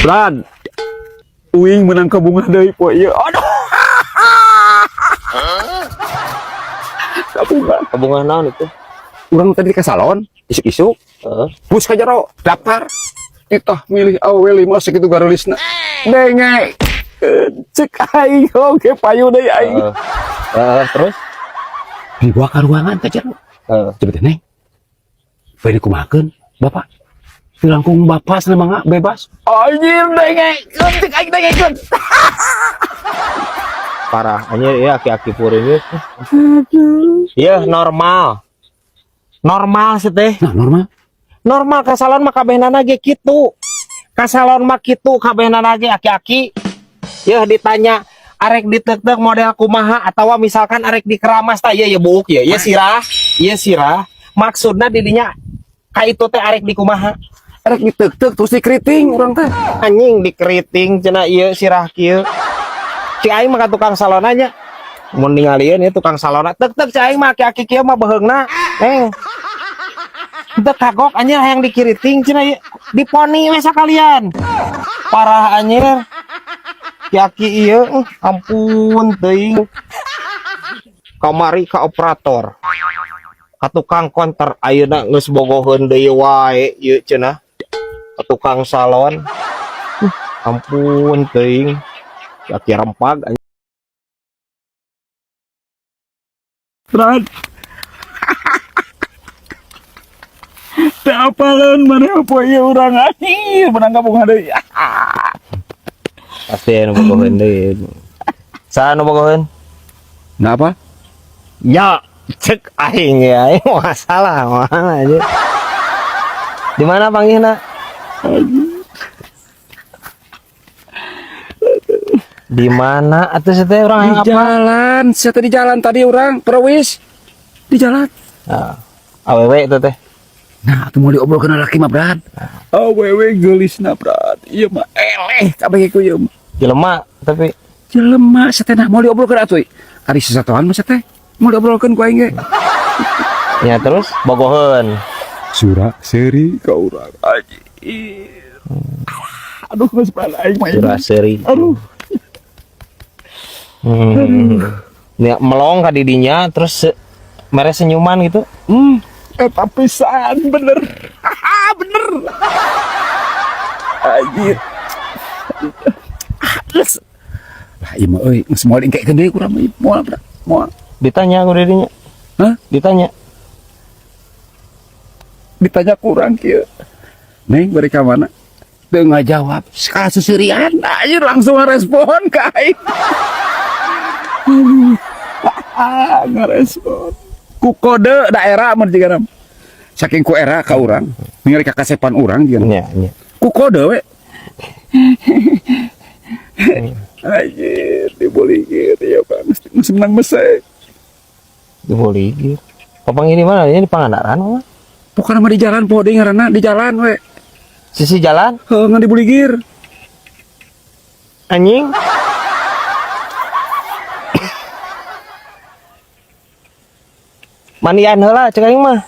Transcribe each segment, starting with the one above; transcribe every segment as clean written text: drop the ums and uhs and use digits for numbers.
Brad. Uing menang kabunga deui poe ieu. Aduh. Kabunga. Kabunga naon itu? Urang tadi ke salon, isuk-isuk, Heeh. bus ka jero, daftar. Kita milih awewe lima segitu garulisna. Denge. Cek aing oge payu deui aing. Heeh. Heeh, terus? Dibawa ka ruangan ka jero. Heeh. Coba teh, Neng. Bade kumahakeun, Bapak? Langkung bapak sana mangga bebas. Anjir denge, cek aing dengekeun. Parah anjir ya aki-aki puring ieu. Iya, normal. Normal sih teh. Nah, normal. Normal ka salon mah kabehnana ge kitu. Ka salon mah kitu kabehnana ge aki-aki. Ya ditanya arek diteuk-teuk model kumaha atawa misalkan arek dikeramas tah ieu ya buuk ya, ieu sirah, ieu sirah. Maksudna didinya ka itu teh arek dikumaha? Arek diteuk-teuk terus dikeriting urang teh. Anjing dikeriting cenah ieu sirah kieu. Cik aing mah ka tukang salon aja. Mun ningalieun ieu tukang salon tek-tek cik aing mah aki-aki kieu mah beheungna. Neng. Teu kagok anjir hayang dikiriting cenah ieu. Diponi we sakalian. Parah anjir. Aki ieu ampun teuing. Kamari ka operator. Ka tukang konter ayeuna geus bogoheun deui wae ieu cenah. Ka tukang salon. Ampun teuing. Aki rempag anjir. Brad. Teu apaleun maneh poe ieu urang anjir menang kabunga deui. Pasti anu bogoheun deui. Saha nu bogoheun? Nah apa? Ya, cek aing ya, aing masalah mana aja. Di mana panggihna? Di mana atuh sih teh urang Di hayang apa? jalan, saya tadi jalan tadi urang perwis di jalan. Nah, awewe itu teh. Nah, atuh mau diobrolkeun laki mah, Brad. Awewe geulisna, Brad. Ieu mah eleh kabeh ku ieu mah. Jelema tapi Jelema sia teh nah mau diobrolkeun atuh. Ari sasatoan mah sia teh. Mau diobrolkeun ku aing ge. Ya terus bogoheun. Sura seuri ka urang anjir. Aduh, geus Brad aing mah. Sura seuri. Aduh. Ya, melong ka didinya terus mere senyuman gitu. Eta pisan bener. Bener. Anjir. Geus. Lah ieu mah euy, geus moal ingkekeun deui kurang mah moal Brad. Moal. Ditanya ku didinya. Hah? Ditanya. Ditanya kurang kieu. Neng bari ka mana? Teu ngajawab. Kasusurian anjir langsung ngarespon ka aing. Aduh. Ngarespon. Ku kode daerah mun jiga. Saking ku era ka urang, ningali ka kasepan urang jiga. Nya, nya. Ku kode we. Anjir, diboligir ya Bang. Geus menang mesek. Diboligir. Papang ini mana? Ini di Pangandaran mah. Pokokna mah di jalan poho deui ngaranna, di jalan we. Sisi jalan? Heuh, ngan dibuligir. Anjing. Manian heula cek aing mah.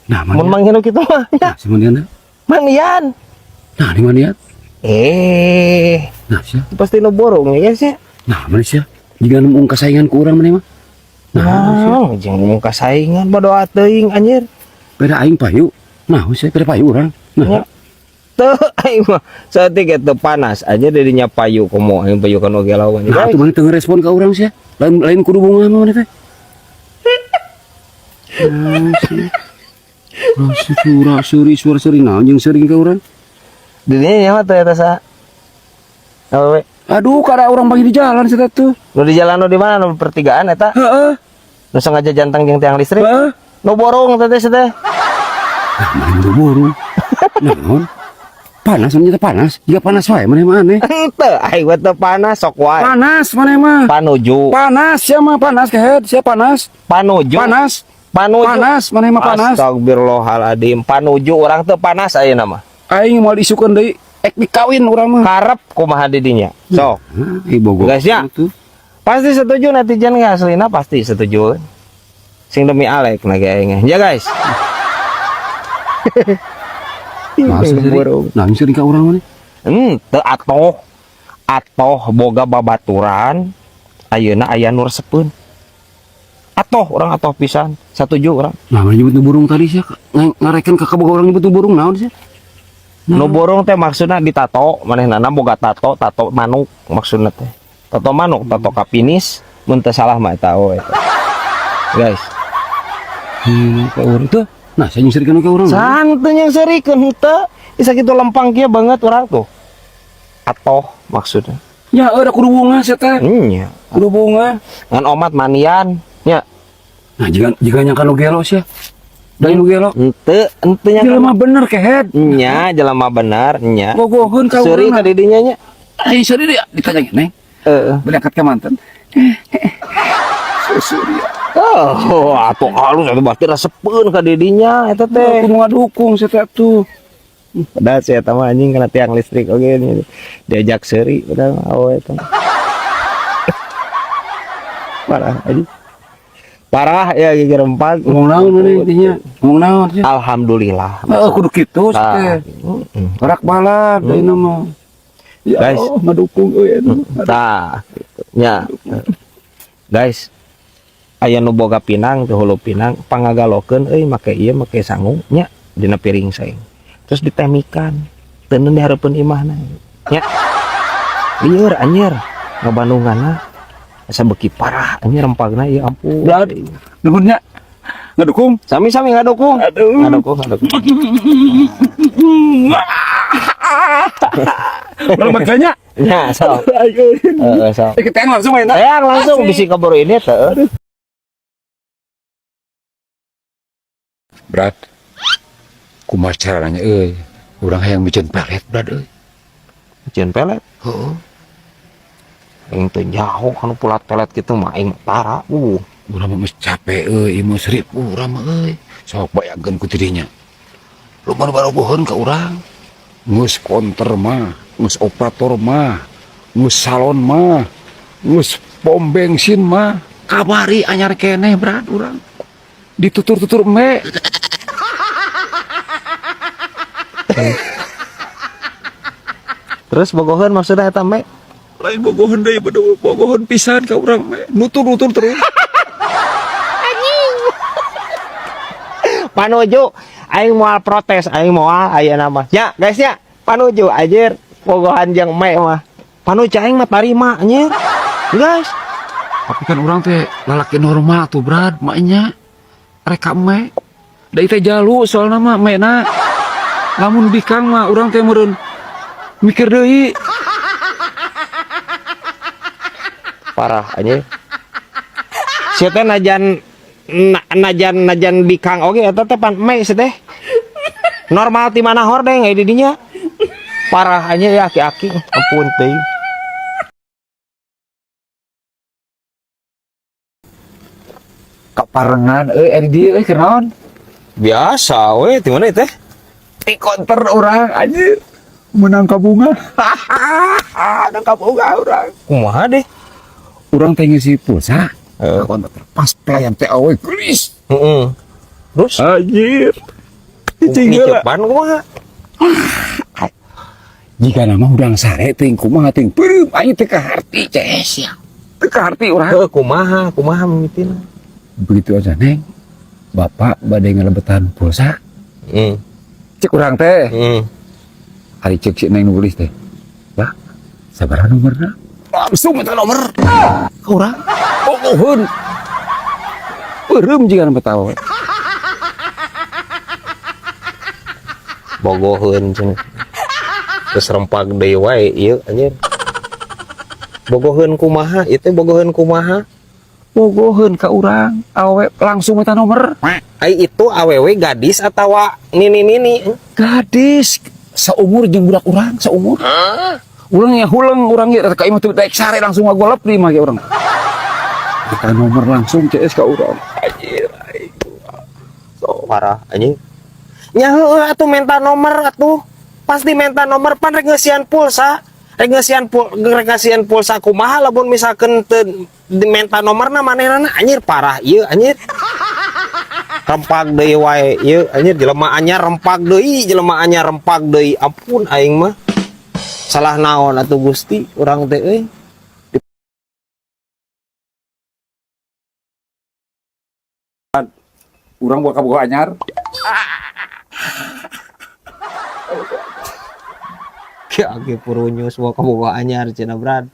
Nah, Mun manian. manggil kitu mah. Nah, si manian. Manian. Nah, di manian. Eh. Nah, sia. Pasti nu borong ya sih. Nah, mana sia? Jika nemu kasaingan ku urang maneh mah. Nah, sia. Nah, jeung ngomong kasaingan bodoh teuing anjir. Beda aing payu. Nah, sia beda payu urang. Nah, Ya. Teu aing mah saeutik teu panas aja didinya payu komo aing payu kan oge lawan. Nah, atuh maneh teu ngerespon ka urang sia. Lain lain kudu bunga mah maneh teh. Nah, sia. Suara suri suara suri naon jeung seuring ka urang. Didinya nyawa teh eta sa. Awewe. Aduh, kada urang bagi di jalan sia tuh. Nu di jalan nu di mana nu pertigaan eta? Heeh. Nu sengaja jantang jeung tiang listrik. Heeh. Nu borong teh teh teh. Nah, maneh buru-buru. Naon? Panas namanya teh panas. Jika panas wae maneh mah aneh. Henteu, aing mah teu panas sok wae. Panas maneh mah. Panuju. Panas sia mah panas kehed, sia panas. Panuju. Panas. Panuju. Panas maneh mah panas. Astagfirullahaladzim. Panuju urang teu panas ayeuna mah. Aing moal diisukeun deui, ek dikawin urang mah. Karep kumaha di dinya. Sok. Hah, bogo. Guys, ya. Tuh. Pasti setuju netizen ge aslina pasti setuju. Sing demi Alek lagi aing. Ya guys. Nah, Sing sering. borong. Nah, sering ka urang maneh. Teu atoh. Atoh boga babaturan ayeuna aya nu resepeun. Atoh urang atoh pisan, satuju urang. Nah, mana nyebut nu burung tadi sih? Ngarekan ka kaboga urang nyebut nu burung naon sih? Nu burung teh maksudna ditato, manehna boga tato, tato manuk maksudna teh. Tato manuk, tato kapinis, mun teu salah mah eta we eta. Guys, Ka urang tuh. Nah, saya nyusirkeun ka urang. San teu nyeungseurikeun henteu. Bisa kitu lempang kieu banget urang tuh. Atoh maksudna. Ya, ada kudu bunga sia teh. Nya. Kudu bunga. Ngan omat manian nya. Nah, jika nyangka nu gelo sia. Da nu gelo. Henteu, henteu nyangka. Jelema bener kehed. Nya, jelema bener nya. Bogoheun ka Seuri urang. ka didinya nya. Aing seuri deui ditanya Neng. Heeh. Berangkat ke mantan. Seuri. Oh, atuh halus atuh berarti resepeun ka didinya eta teh. Kudu ngadukung sia teh atuh. Padahal saya mah anjing kena tiang listrik oke nih. Diajak seuri padahal mah awe eta. Parah anjing. Parah ya gigi rempak. Ngomong naon maneh intinya? Ngomong naon sia? Alhamdulillah. Heeh, kudu kitu sia Tah. teh. Rak balad ayeuna mah. Ya Guys. Allah, ngadukung euy anu. Tah, gitu. Nya. Guys, aya nu boga pinang teh hulu pinang pangagalokeun euy make ieu make sangu nya dina piring saing. Terus ditemikan teuneun di hareupeun imahna nya. Lieur anjir ngabandunganna asa beuki parah anjir rempagna ieu ampun. Brad, nuhun nya. Ngadukung. Sami-sami ngadukung. Aduh. Ngadukung, ngadukung. Urang bacanya. Nya, sok. Ayo. Heeh, sok. Kita langsung main. Hayang langsung bisi keburu ini teh. Brad, kumaha caranya euy? Urang hayang miceun pelet, Brad euy. Miceun pelet. Heeh. Aing teu nyaho kanu pulat pelet kitu mah aing tara. Urang mah geus capek euy, ieu mah seribu urang mah euy. Sok bayangkeun ku dirinya. Loba nu barogoheun ka urang. Geus konter mah, geus operator mah, geus salon mah, geus pom bensin mah. Kabari anyar keneh, Brad, urang. Ditutur-tutur me. Terus bogoheun maksudna eta me? Lain bogoheun deui, bogoheun pisan ka urang me. Nutur-nutur terus. Anjing. Panuju aing moal protes, aing moal ayeuna mah. Ya, guys ya, panuju anjir bogohan jeung me mah. Panuju aing mah tarima anjir. Guys. Tapi kan urang teh lalaki normal tuh, Brad, maknya reka me. Da ieu teh jalu soalna mah mena. Lamun bikang mah urang teh meureun mikir deui. Parah anjir. Sia teh najan najan najan bikang oge eta teh pan me sia teh. Normal ti mana hordeng aya di dinya. Parah anjir ya aki-aki, ampun teuing. Kaparengan euy ari dieu euy keur naon? Biasa we ti mana teh? Ti konter urang anjir. Menang ka bunga. Menang ka bunga urang. Kumaha deh? Urang teh ngisi pulsa. Ka konter pas pelayan teh awe geulis. Heeh. Terus anjir. Cicing heula. Ngecepan kumaha? Jika nama urang sare teuing kumaha teuing peureum aing teh kaharti CS ya. Teu kaharti urang. Heuh, kumaha? Kumaha mimitina? Begitu aja Neng. Bapak bade ngalebetan pulsa. Cek urang teh. Hari cek si Neng nulis teh. Pak, sabaraha nomorna? Langsung minta nomor. Ka urang. Bogoheun. Peureum jiga nama tahu. Bogoheun cenah. Terus rempag deui wae ieu anjir. Bogoheun kumaha? Ieu teh bogoheun kumaha? Bogoheun ka urang, awewe langsung minta nomor. Ai itu awewe gadis atawa nini-nini? Gadis, seumur jeung budak urang, seumur. Hah? Urang ya huleng, urang ge ka imah teu daek sare langsung ngagolep di imah ge urang. Minta nomor langsung CS ka urang. Anjir aing. So parah anjing. Nya heueuh atuh minta nomor atuh. Pasti minta nomor pan rek ngeusian pulsa. Rek ngeusian rek ngeusian pulsa kumaha lamun misalkeun teu dimenta nomorna manehna anjir parah ieu anjir. Rempag deui wae ieu anjir jelema anyar rempag deui, jelema anyar rempag deui. Ampun aing mah. Salah naon atuh Gusti urang teh euy? Urang bakal boga anyar. Aki purunyus wa kaboga anyar cenah, Brad.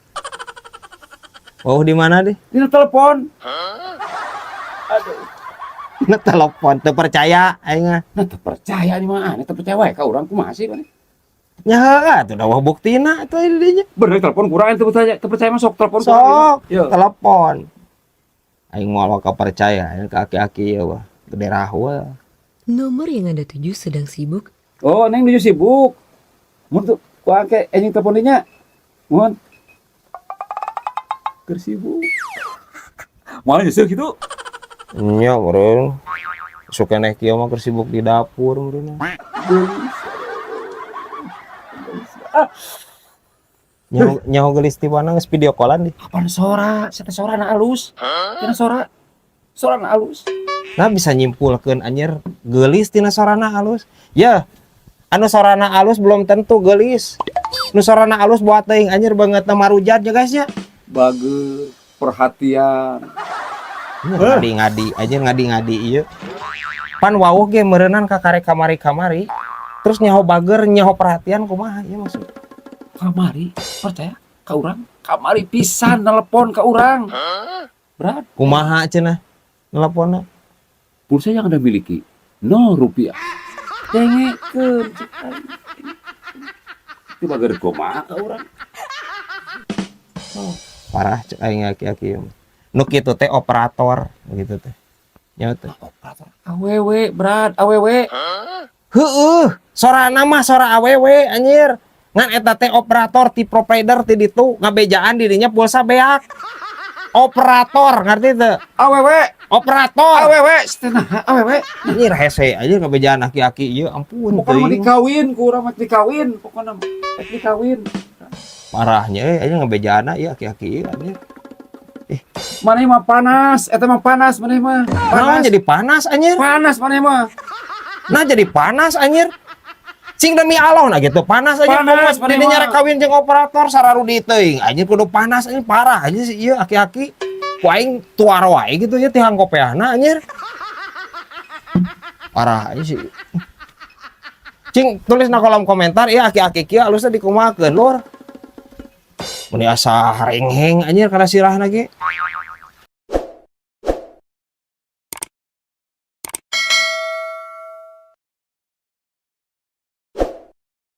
Oh, di mana deh? Dina telepon. Na telepon teu percaya aing mah. Nah, teu percaya nih mah, aneh teu percaya wae ka urang kumaha sih maneh? Nya heuh atuh da wah buktina atuh di dinya. Bener telepon kurang teu percaya, teu percaya mah sok telepon kurang. Sok Yo. telepon. Aing moal ka percaya aing ka aki-aki ieu wah. Gede rahwa. Nomor yang Anda tuju sedang sibuk. Oh, Neng nuju sibuk. Mun tuh ku angke anjing telepon dinya. Mun. Keur sibuk. Moal nyeuseuk kitu. Nya meureun. Sok keneh kieu mah keur sibuk di dapur meureun. Nyaho nyaho geulis ti mana geus video callan di. Apaan sora? Saya sora na alus. Tina sora. Sora na alus. Nah bisa nyimpulkeun anjir geulis tina sorana alus. Ya, anu sorana alus belum tentu geulis. Nu sorana alus buat teuing anjir banget marujat ya guys ya. Bager, perhatian. Ngadi-ngadi anjir ngadi-ngadi ieu. Pan wawuh ge meureunan ka karek kamari-kamari. Terus nyaho bager, nyaho perhatian kumaha ieu maksud. Kamari, percaya ka urang? Kamari pisan nelpon ka urang. Berat. Kumaha cenah nelponna? Pulsa yang Anda miliki 0 rupiah. Dengekeun cek aing. Itu bager kumaha ka urang? Oh, parah cek aing aki-aki ieu mah. Nu kitu teh operator gitu teh. Nyaho teh. Operator awewe, Brad, awewe. Heueuh, sorana mah sora awewe anjir. Ngan eta teh operator ti provider ti ditu ngabejaan dirinya pulsa beak. Operator ngerti teu? Awewe, Operator. awewe, cenah awewe. Anjir hese anjir ngabejaan aki-aki ieu ampun Pokoknya mah teuing. dikawin, ku urang mah dikawin, pokoknya mah rek dikawin. Parahnya euy anjir ngabejaanna ieu aki-aki ieu anjir. Maneh mah panas, eta mah panas maneh mah. Naon Panas. jadi panas anjir? Panas maneh mah. Nah jadi panas anjir. Cing demi Allah nah gitu panas anjir. Panas, Kumaha maneh dinya mah. rek kawin jeung operator sararudi teuing. Anjir kudu panas anjir parah anjir si ieu aki-aki. Ku aing tuar wae gitu ya tihang kopeahna anjir. Parah anjir sih. Cing tulis na kolom komentar ieu aki-aki kieu alusna dikumahakeun lur. Mun asa harengheng anjir kana sirahna ge.